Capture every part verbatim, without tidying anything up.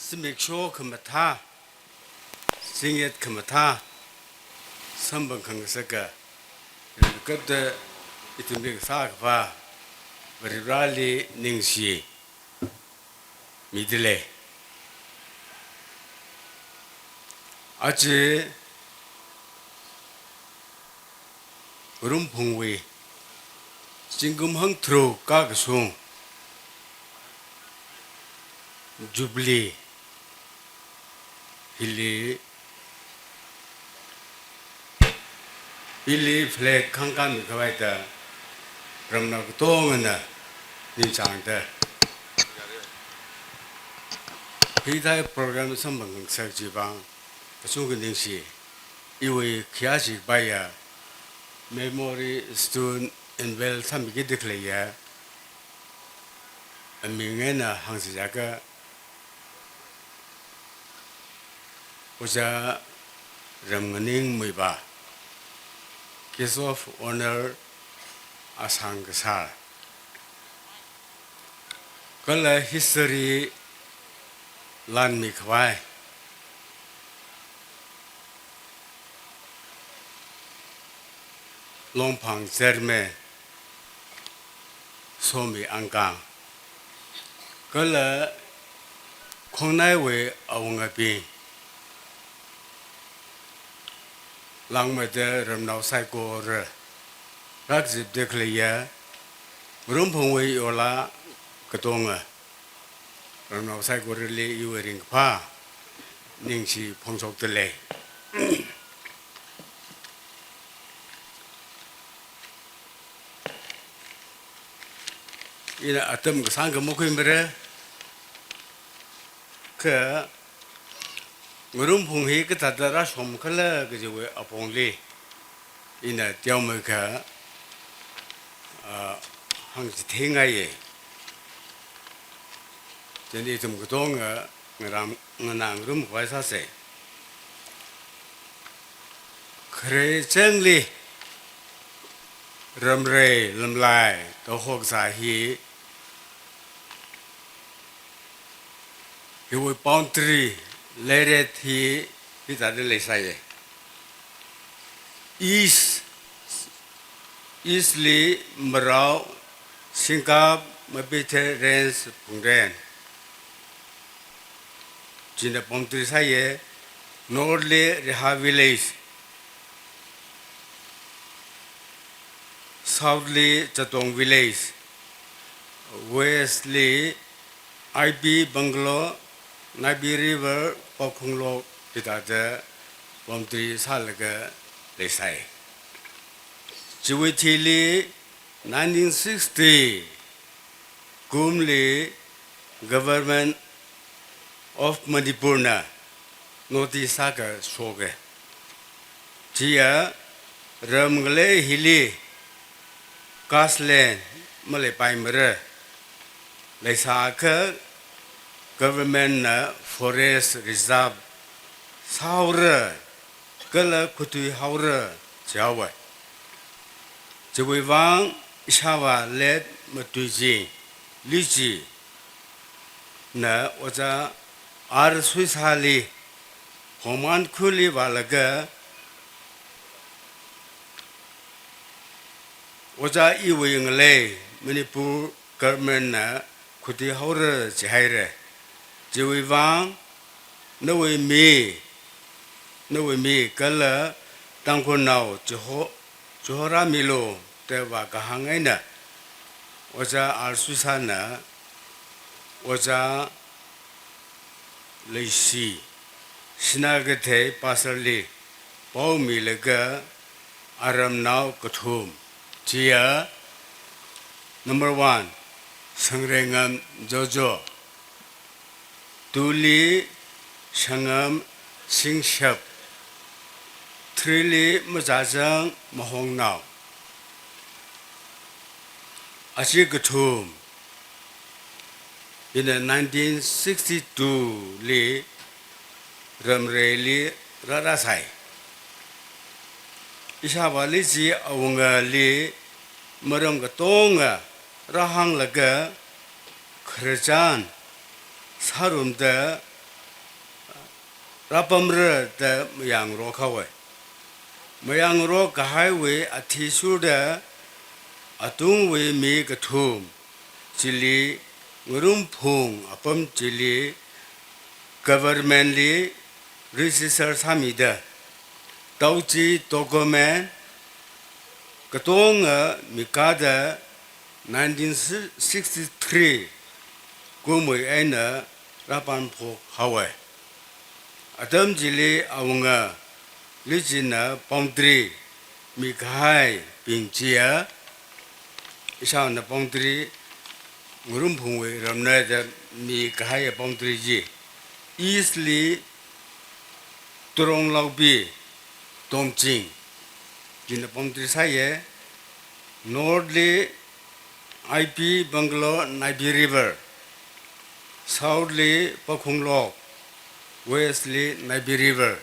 Zimiksho khamathā, zingyat khamathā samphang khangasaka, ringkaphāda ithumli kasā Akhava Varivarāli ningshi midalei. Aja Ngarumphungwui zingkum hangtharuk kakashung Jubilee hili, hili flag khangkān mikhavai da ramnao katongana ningchāngda, hithāda program samphang khangasak chiwui vang kachungkha ningshi. Iwui khayāshi kapaiya memory stone unveil sāmiki da khaleiya aming eina hāngsi jiakha, Ojā Ramnganing Muivah, Guest of Honour Asang Kasar, kala history lan mikhavai Longphang Chairman Somi Angkang, kala khongnaiwui awungabing, langmeida ramnao saikora, rākazipda khaleiya Ngarumphungwui yola katonga, ramnao saikorali iwui ringkaphā ningshi phongshokdalei. Ina atam kasāngkha makhuimara, kha Ngarumphung hi kathāda rāshomkhala kajiwui apongli ina teomeikha, ah, hāngchithei ngaiya. Chieina ithum katonga ngarām, nganā ngarum khavai sāsa. Khare changli Ramrei Lamlai da hokzā hi, hiwui boundary, Lairet hi, hithāda leisāya. East, East li Marao, Singkap, Mapithe Range, Phungren, china boundary sāya. North li Reha Village, South li Chatong Village, West li I B Bungalow, Naibi River, Paokhonglok, hithāda boundary sālaga leisai. Chiwui thili nineteen sixty kumli Government of Manipur na notice sākashoka. Chiya ram ngalei hili caste land maleipaimara. Leisākha government na forest reserve sāhaora, kala khuithuihaora jihaowa. Chiwui vang ishāvā Late Matuizing Luichi na Ojā R Suisali Hongman khuli vālaga, Ojā iwui ngalei Manipur government na khuithuihaora jihaira. Chiwui vang nawui mi, nawui mi kala Tangkhulnao chiho-, chihorāmilu da vākahāng eina Ojā R Suisa na Ojā Leishi, Sinakeithei pastor li paomilaga aramnao kathum, chiya number one, Sangreingam Jojo, two li Shangam Singshap, three li Machāchang Mahongnao. Aja kathum ina nineteen sixty-two li Ramreili rārāsai. Ishāvāli chi awungali maram katonga rāhānglaga khararchan sārumda rāpamra da mayāngarok haowa. Mayāngarok kahaiwui athishurda atungwui mi kathum chili Ngarumphung apam chili government li register sāmida, tauchi document katonga mikada nineteen sixty-three kumwui eina rāpanphok haowa. Atam chili awunga Lichina boundary mikahaibing chiya, ishāna boundary Ngarumphungwui ramna da mikahai boundary chi, east li Turonglaubi Tongching china boundary sāya, north li I P Bungalow Naibi River, south li Pakhunglok, west li Naibi River.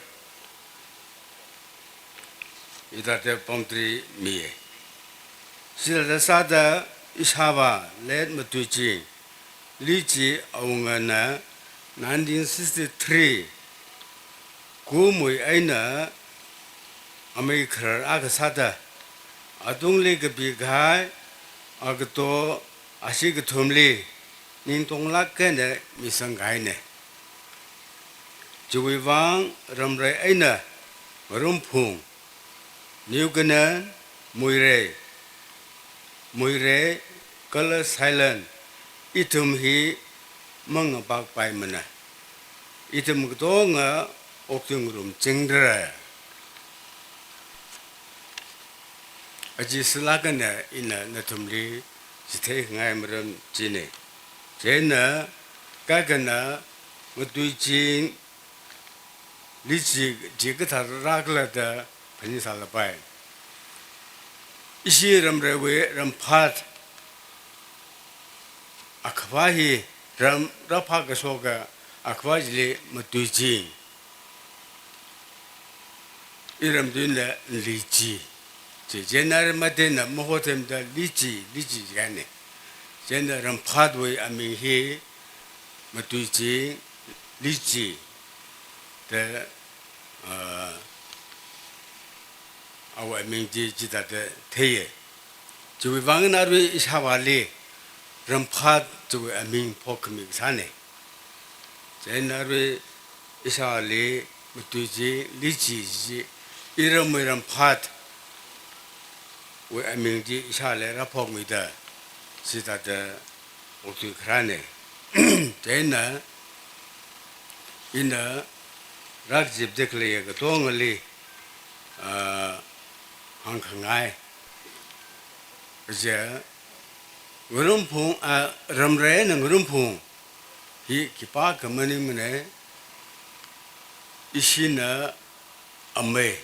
Hithāda boundary miya. Chithāda sāda ishāvā late Matuiching Lichi awungana nineteen sixty-three kumwui eina amei kharar akha sāda, atungli kapikahai agato ashi kathumli ningtonglāk eina misangkahaina. Chiwui vang ramrei eina Ngarumphung, New Canaan, Muirei, Muirei kala Sailan, ithum hi mangapakpaimana. Ithum katonga oktui ngarumchingra. Aja sālāk eina ina nathumli chitheikhangai maram china. Chieina kakana Matuiching Lichi chi kathā rākhala da phaningsālapai. Ishi ramreiwui ramphat akhava hi, ram rāphākashoka akhava chili Matuiching, iramtuina Lichi. Chi chieina Matuina mahothemda Lichi, Lichi jikhaina. Chieina ramphatwui aming hi Matuiching Lichi da, ah, awui aming chi chithāda theiya. Chiwui vang eina arui ishāvāli ramphat chiwui aming phokkhami kasāna. Chieina arui ishāvāli Matuiching Lichi chi iramwui ramphatwui aming chi ishāli rāphokmida, chithāda oktui kharāna. Chieina ina rākazipda khalei katongali, ah, hāngkhangai. Kaja Ngarumphung, ah, ramrei eina Ngarumphung hi khipākha maningmana. Ishina amei,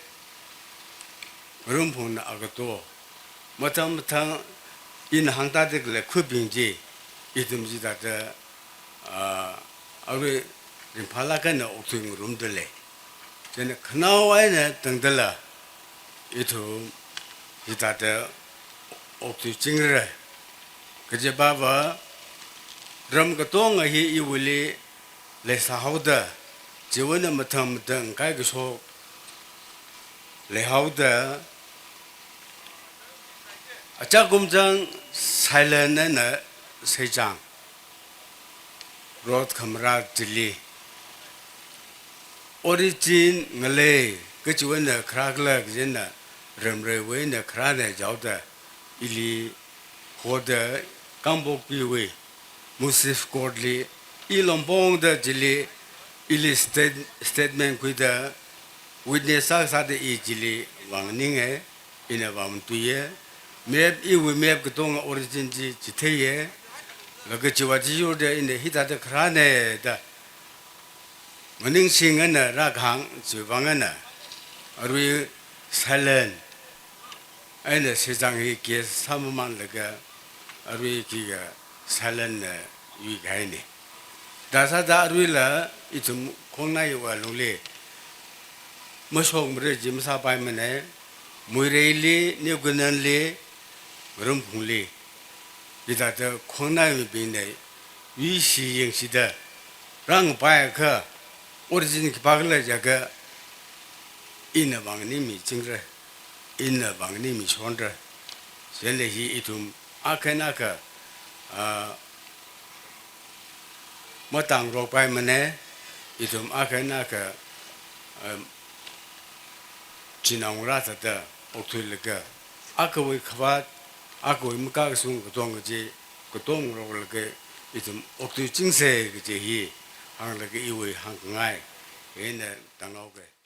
Ngarumphungna agato. Mathang mathang ina hāngtāda khalei khuibing chi, ithum chithāda, ah, arui ringphālāk eina oktui ngarumda lei. Chieina khanao eina tangdala ithum hithāda oktuichingra. Kajipava ram katonga hi iwuili leisāhaoda, chiwui eina mathang mathang kaikashok leihaoda, achākumchang Sailan eina Seichang road khamarā chili origin ngalei, kachiwui eina kharā khala kajina ramreiwui eina kharāna jihaoda, ili hoda Kangpokpiwui Municipal Court li i longpongda chili ili state-, statement khuida witness sāsāda i chili vānganinga, ina vāmatuiya. Map, iwui map katonga origin chi chitheiya. Laga chiwui athishurda ina hithāda kharāna da maningsing eina rākahāng chiwui vang eina arui Sailan eina Seichang hi case sāmamanlaga arui khikha Sailanna yuikahaina. Thāsāda aruila ithum khongnaiwui alungli mashokmara chi masāpaimana. Muireili, New Canaan li, Ngarumphungli hithāda khongnaimibingna yuishi yangshida rāngapaiakha, origin khipākhala jiakha ina vang ni michingra, ina vang ni mishonra. Chieina hi ithum akha eina akha, ah, matāngarokpaimana, ithum akha eina akha, ah, chinaongarā thāda okthuilaga, akhawui khavāt, akhawui makakashung katonga chi, katongaroklaga ithum okthuichingsa kaji hi hānglaga iwui hāngngai, ina tānghaoga.